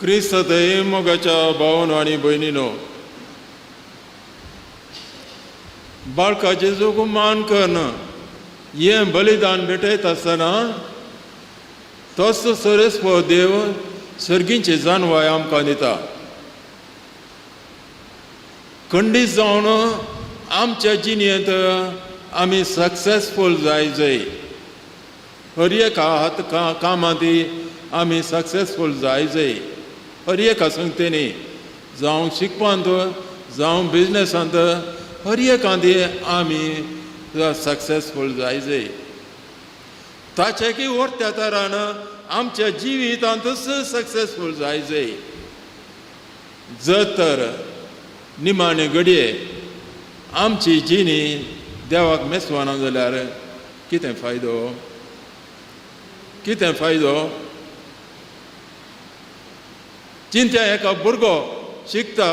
क्रिस्त मोगाच्या भावानो आनी भयणीनो, बाळका जेजूक मान कन्न हें बलिदान भेटयता आसतना तोच सरेस्पो देव सर्गींची जानवाय आमकां दिता. खंडीत जावन आमच्या जिणेंत आमी सक्सेसफूल जाय जाय, हर एका हात कामांत आमी सक्सेसफूल जाय जाय, हर एका संगतेनी, जावं शिकपांत जावं बिजनेसांत, हर एकांत आमी सक्सेसफूल जाय जाय. ताचे की वरत्या तरान आमच्या जिवितांतूच सक्सेसफूल जाय जाय. जर तर निमाणे घडये आमची जिणी देवाक मेसवाना जाल्यार कितें फायदो, कितें फायदो? चिंत्या एका भुरगो शिकता,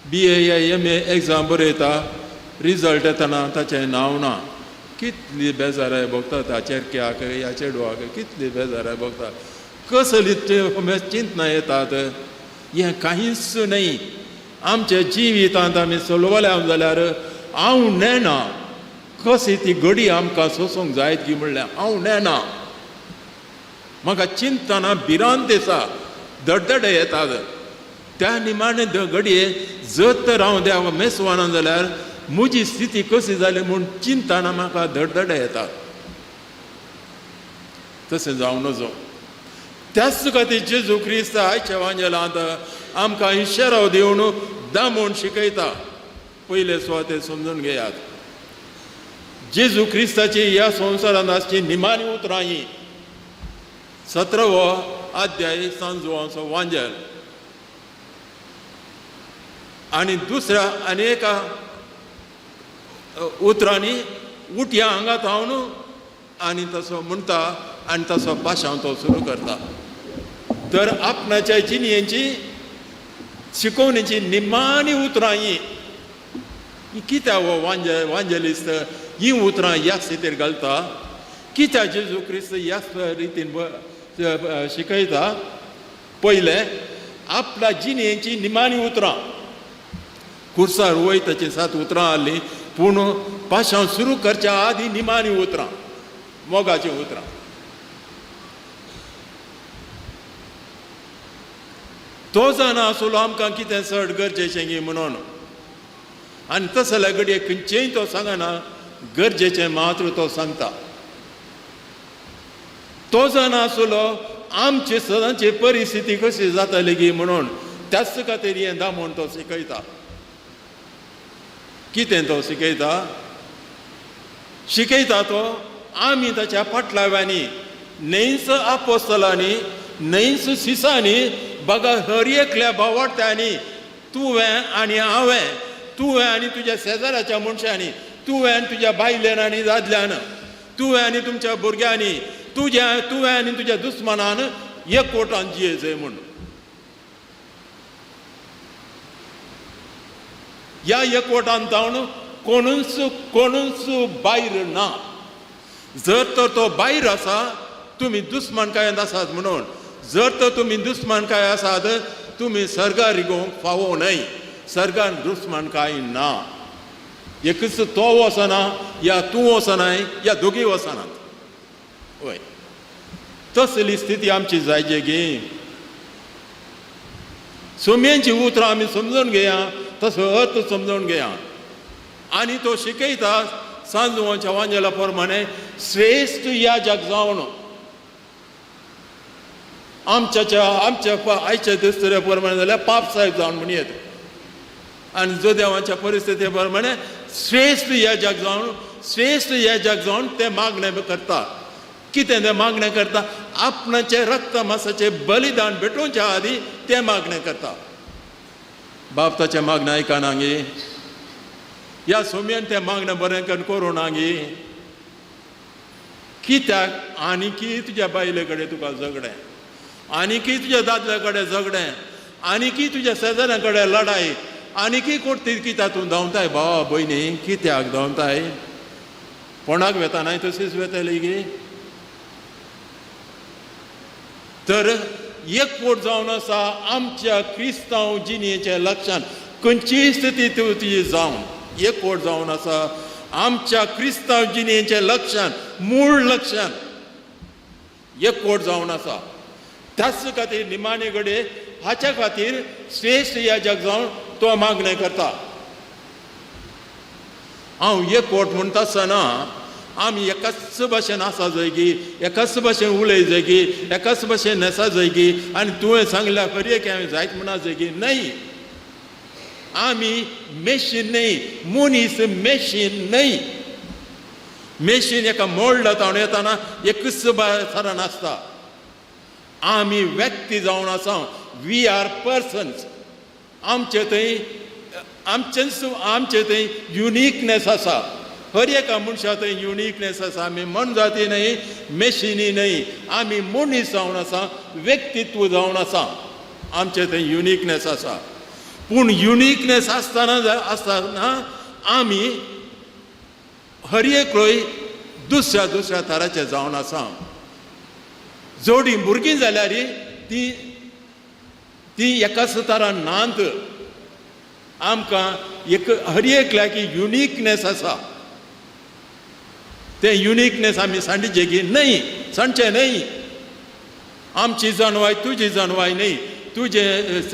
बी ए या एम ए एग्जाम बरयता, रिजल्ट येतना ताचें नांव ना, कितली बेजाराय भोगता त्या चेरक्याक ह्या चेडवाक, कितली बेजाराय भोगता, कसली चिंतना येतात. हें कांयच न्हय. आमच्या जिवितांत आमी चलवल्या जाल्यार हांव नेणा कशी ती घडी आमकां सोसूंक जायत की म्हणल्यार हांव नेणा, म्हाका चिंतना भिरांत दिसा, धडधडे येतात. त्या निमाणे घडये जर तर हांव देवा मेसवाना जाल्यार म्हजी स्थिती कशी जाली म्हूण चिंतना म्हाका धडधडे येतात. तशें जावं नजो. त्याच खातीर जेजू क्रिस्त आयच्या वांजेलांत आमकां इशारो दिवन दामून शिकयता. पयले सुवातेर समजून घेयात, जेजू क्रिस्ताची ह्या संवसारांत आसची निमाणी उतरां ही. 17वो अध्याय सांजवांचो वांजेल आनी दुसऱ्या आनी एका उतरांनी उठया हांगा थावन आनी तसो म्हणटा आनी तसो पाशांव तो सुरू करता. तर आपणाच्या जिणेची शिकोवणेची निमाणी उतरां ही. कित्याक हो वांजेलिस्त ही उतरां ह्या स्थितीर घालता? कित्याक जेजू क्रिस्त ह्या रितीन शिकयता? पयलें, आपल्या जिणेची निमाणी उतरां. कुर्सार वयताची 7 उतरां आहलीं, पूण पाशांव सुरू करच्या आदी निमाणी उतरां, मोगाचीं उतरां. तो जाणा आसलो आमकां कितें चड गरजेचें गी म्हणून, आनी तसो जाल्यार घडये खंयचेंय तो सांगना, गरजेचें मात्र तो सांगता. तो जाणा आसलो आमची सदांची परिस्थिती कशी जाताली गी म्हणून, त्याच खातीर हें दामून तो शिकयता. कितें तो शिकयता? शिकयता तो आमी ताच्या फाटलाव्यांनी, न्हयच आपोस्तलांनी, न्हयच सिसांनी, बगा हर एकल्या भावार्थ्यांनी, तुवें आनी हांवें, तुवें आनी तुज्या शेजाराच्या मनशांनी, तुवें आनी तुज्या बायलेन आनी दादल्यान, तुवें आनी तुमच्या भुरग्यांनी, तुवें आनी तुज्या दुस्मानान एकवटान जियेचें म्हूण. ह्या एकवटान जावन कोणूच कोणूच भायर ना. जर तर तो भायर आसा, तुमी दुस्मानकायेंत आसात म्हणून. जर तर तुमी दुस्मानकाय आसात, तुमी सर्गार रिगोवंक फावो न्हय. सर्गार दुस्मानकाय ना. एकूच तो वचना या तूं वचनाय या दोगीय वचनात. वय, तसली स्थिती आमची जायचे गी. सोम्यांची उतरां आमी समजून घेया, तसो अर्थ समजून घेया. आनी तो शिकयता सांजवांच्या वांजेला प्रमाणे श्रेश्ठ याजक जावन आमच्या आमच्या आयच्या दस्तुऱ्या प्रमाणे जाल्यार पाप साहेब जावन म्हण येत. आनी जोदेवाच्या परिस्थिती प्रमाणे श्रेश्ठ याजक जावन, श्रेश्ठ याजक जावन ते मागणें करता. कितें तें मागणें करता? आपणाचें रक्त मासाचें बलिदान भेटोवच्या आदी तें मागणें करता. बाप ताचें मागणें आयकना गे, ह्या सोम्यान तें मागणें बरें करून करूं गे. कित्याक? आनीकी तुज्या बायले कडेन तुका झगडें, आनीकी तुज्या दादल्या कडेन झगडें, आनीकी तुज्या शेजाऱ्यां कडेन लडाय, आनीकी कोण कित्याक तूं धांवताय भावा भयणी? कित्याक धांवताय? कोणाक वेतानाय तशीच वेताली गे. तर एकवट जावन आसा आमच्या क्रिस्तांव जिणेच्या लक्षान. खंयचीय स्थिती तुजी जावन एकवट जावन आसा आमच्या क्रिस्तांव जिणेच्या लक्षान, मूळ लक्षान एकवट जावन आसा. त्याच खातीर निमाणे कडेन हाच्या खातीर श्रेश्ठ याजक जावन तो मागणें करता. हांव एकवट म्हणटा आसतना आमी एकाच भाशेन आसा जाय की, एकाच भाशेन उलय जाय की, एकाच भाशेन न्हेसा जाय की आनी तुवें सांगल्यार खरी एक हांवें जायत म्हणा जाय की न्हय. आमी मेशीन न्हय, मनीस मेशीन न्हय. मेशीन एका मोल्ड तावन येताना एकूच सरान आसता. आमी व्यक्ती जावन आसा, we are persons. आमचे थंय आमचेच आमचे थंय युनिकनेस आसा. हर एका मनशा थंय युनिकनेस आसा. आमी मनजाती न्हय, मेशिनी न्हय, आमी मनीस जावन आसा, व्यक्तित्व जावन आसा. आमचे थंय युनिकनेस आसा. पूण युनिकनेस आसतना आसतना आमी हर एकलोय दुसऱ्या दुसऱ्या तराचे जावन आसा. जोडी भुरगीं जाल्यार ती ती एकाच तरान नात. आमकां एक हर एकल्याक युनिकनेस आसा. तें युनिकनेस आमी सांडचें की न्हय, सांडचें न्हय. आमची जाणवाय तुजी जाणवाय न्हय, तुजें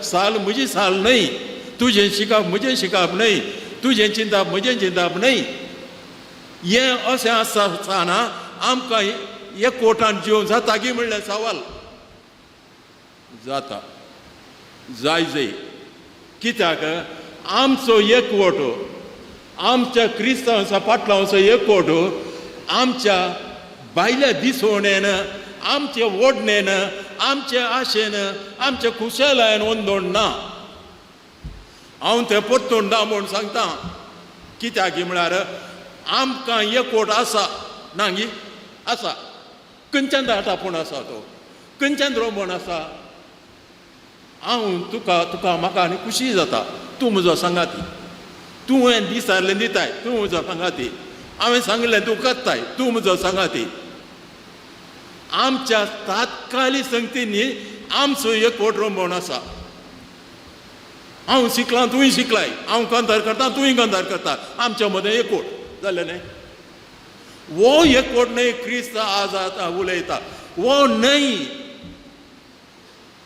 साल म्हजी साल न्हय, तुजें शिकप म्हजें शिकप न्हय, तुजें चिंतप म्हजें चिंतप न्हय. हें अशें आसता आसतना आमकां एकवटान जिवन जाता की म्हणलें सवाल जाता जाय जाय. कित्याक आमचो एकवट, आमच्या क्रिस्तांवांचो पाटलांचो एकवट आमच्या भायल्या दिसवणेन, आमचे ओडणेन, आमचे आशेन, आमच्या खुशालायन ओंदोण ना. हांव तें परतून ना म्हूण सांगता. कित्याक म्हळ्यार आमकां एकवट आसा ना गी आसा. खंयच्यान आपूण आसा तो, खंयच्यान रोमण आसा. हांव तुका तुका म्हाका आनी खुशी जाता, तूं म्हजो सांगाती. तुवें दिसारलें दिताय, तूं म्हजो सांगाती. हांवें सांगलें तूं करताय, तूं म्हजो सांगाती. आमच्या तात्काली संगतींनी आमचो एकवट रोमण आसा. हांव शिकलां, तूंय शिकलाय. हांव कांतार करता, तूंय कांतार करता. आमच्या मदें एकवट जालें न्हय. वो एकवट न्हय क्रिस्त आज आतां उलयता वो न्हय.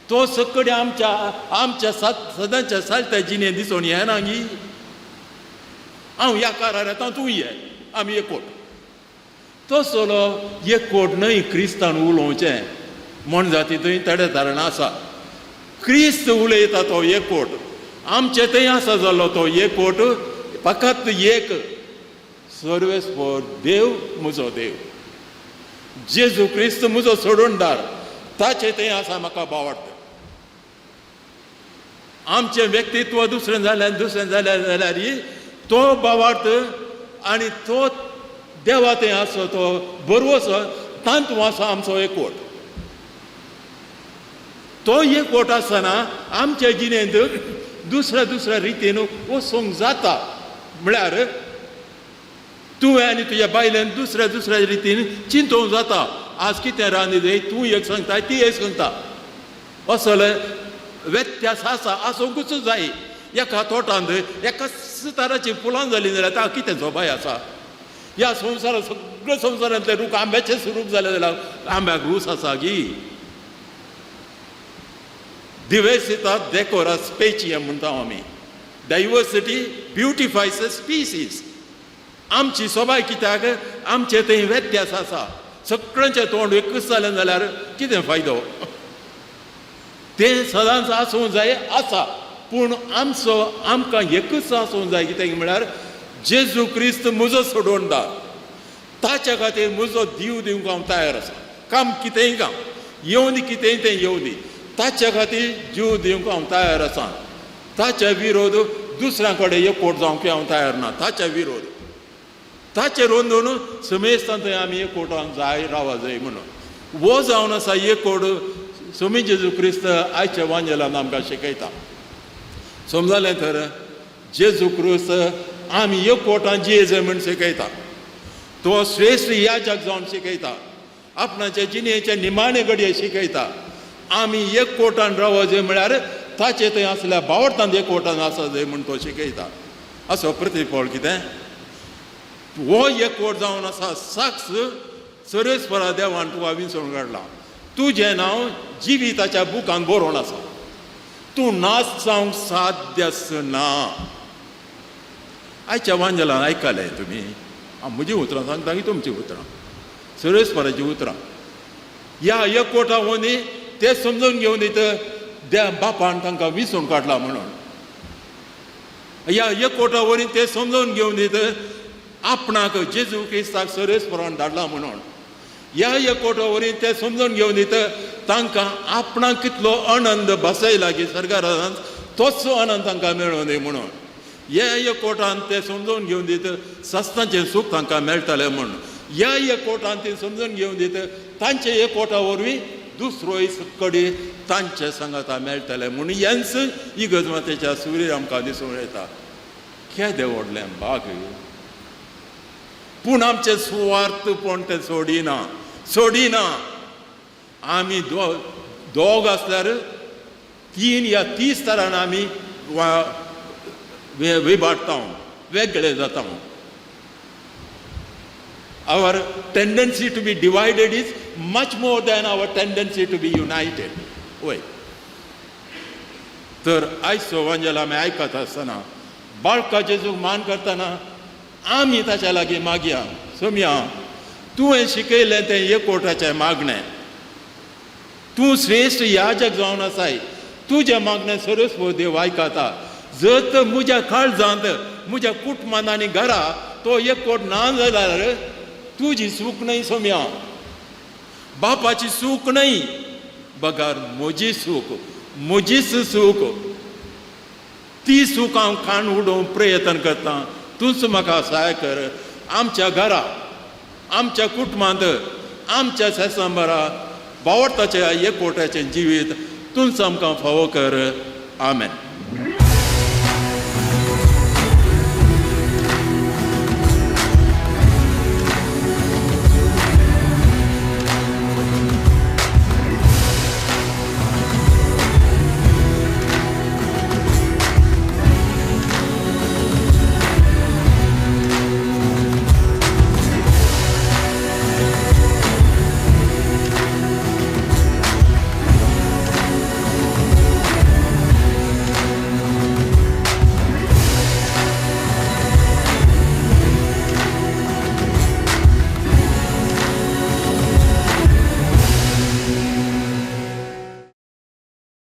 तो सगळे आमच्या आमच्या सदांच्या सालत्या जिणे दिसून येना गी. हांव ह्या कारार येता, तूं ये, आमी एकवट. तसलो एकवट न्हय क्रिस्तान उलोवचें. मोनजाती थंय तडे तारण आसा. क्रिस्त उलयता तो एकवट आमचे थंय आसा जालो तो एकवट फकत एक सर्वेस्पर देव म्हजो देव, जेजू क्रिस्त म्हजो सोडणदार, ताचे थंय आसा म्हाका भावार्थ. आमचें व्यक्तित्व दुसरें जाल्यार दुसरें जाल्यार जाल्यार तो भावार्थ आनी तो देवा थंय आसो तो बरवसो तांतू आसा आमचो एकवट. तो एकवट आसतना आमच्या जिणेंत दुसऱ्या दुसऱ्या रितीन वचूंक जाता. म्हळ्यार तुवें आनी तुज्या बायलेन दुसऱ्या दुसऱ्या रितीन चिंतूंक जाता. आज कितें रांदी जाय, तूं एक सांगता, ती एक सांगता. असले व्यत्यास आसा, आसूंकूच जाय. एका तोटांत एकाच तराची फुलां जालीं जाल्यार ताका कितें सोबाय आसा? ह्या संवसारांत सगळे संवसारांतले रूख आंब्याचेच रूख जाले जाल्यार आंब्याक रूच आसा गी? Diversitas decorat speciem म्हणटा आमी. Diversity beautifies a species. आमची सोबाय कित्याक आमचे थंय व्यत्यास आसा. सगळ्यांचें तोंड एकूच जालें जाल्यार कितें फायदो? तें सदांच आसूंक जाय आसा. पूण आमचो आमकां एकूच आसूंक जाय. कित्याक म्हळ्यार जेजू क्रिस्त म्हजो सोडवणदार, ताच्या खातीर म्हजो जीव दिवंक हांव तयार आसा. काम कितेंय काम येवंदी, कितेंय तें येवंदी, ताच्या खातीर जीव दिवंक हांव तयार आसा. ताच्या विरोध दुसऱ्या कडेन एकवट जावंक हांव तयार ना. ताच्या विरोध ताचेर रोंदून समेस्तान थंय आमी एकवटान जाय रावा जाय म्हणून वो जावन आसा एकवट. स्वामी जेजू क्रिस्त आयच्या वांजेलान आमकां शिकयता. समजलें तर जेजू क्रिस्त आमी एकवटान जिये म्हूण शिकयता. तो श्रेश्ठ याजक जावन शिकयता. आपणाचे जिणेचे निमाणे घडये शिकयता. आमी एकवटान रावो जाय म्हळ्यार ताचे थंय आसल्या बावडटान एकवटान आसा जाय म्हूण तो शिकयता. असो प्रतिफळ कितें हो एकवट जावन आसा साक्ष सरस्परा देवान तुका विंचून काडला. तुजें नांव जिविताच्या बुकान बरोवन आसा. तूं नाच जावंक साध्य ना. आयच्या वांजलान आयकलें तुमी, हांव म्हजीं उतरां सांगता की तुमचीं उतरां, सरस्पराचीं उतरां. ह्या एकवटा वनी ते समजून घेवन दित बापान तांकां विंचून काडला म्हणून. ह्या एकवटा वरी ते समजून घेवन दित आपणाक जेजू क्रिस्ताक सरस्परान धाडला म्हणून. ह्या एकवटा वरी ते समजून घेवन दित तांकां आपणाक कितलो आनंद बसयला की सरकारान तोच आनंद तांकां मेळूं दी म्हणून. ह्या एकवटान ते समजून घेवन दित सस्तांचें सूख तांकां मेळटलें म्हूण. ह्या एकवटान ते समजून घेवन दित तांचे एकवटा वरवीं दुसरोय कडेन तांचे सांगाता मेळटलें म्हूण. हेंच इगर्ज मातेच्या सुरीर आमकां दिसून येता. केदें व्हडलें भाग. पूण आमचें सुवार्थपण तें सोडिना, सोडिना. आमी दोग आसल्यार 3 या 30 तरान आमी विभागता, वेगळे जाता. Our tendency to be divided is much more than our tendency to be united. वय तर आयचो वांजेल आमी आयकत आसतना बाळका जेजूक मान करतना आमी ताच्या लागीं मागया, सोमया तुवें शिकयलें तें एकवटाचें मागणें. तूं श्रेश्ठ याजक जावन आसाय, तुजें मागणें सरस्व देव आयकता. जर तर म्हज्या काळजांत, म्हज्या कुटुंबांत आनी घरा तो एकवट ना जाल्यार तुजी चूक न्हय सोम्या, बापाची चूक न्हय, बगर म्हजी चूक, म्हजीच चूक. ती चूक हांव काण उडोवंक प्रयत्न करता. तूंच म्हाका सहाय कर. आमच्या घरा, आमच्या कुटुंबांत, आमच्या सेसंबरा बावडताच्या एकवटाचें जिवीत तूंच आमकां फावो कर. आमेन.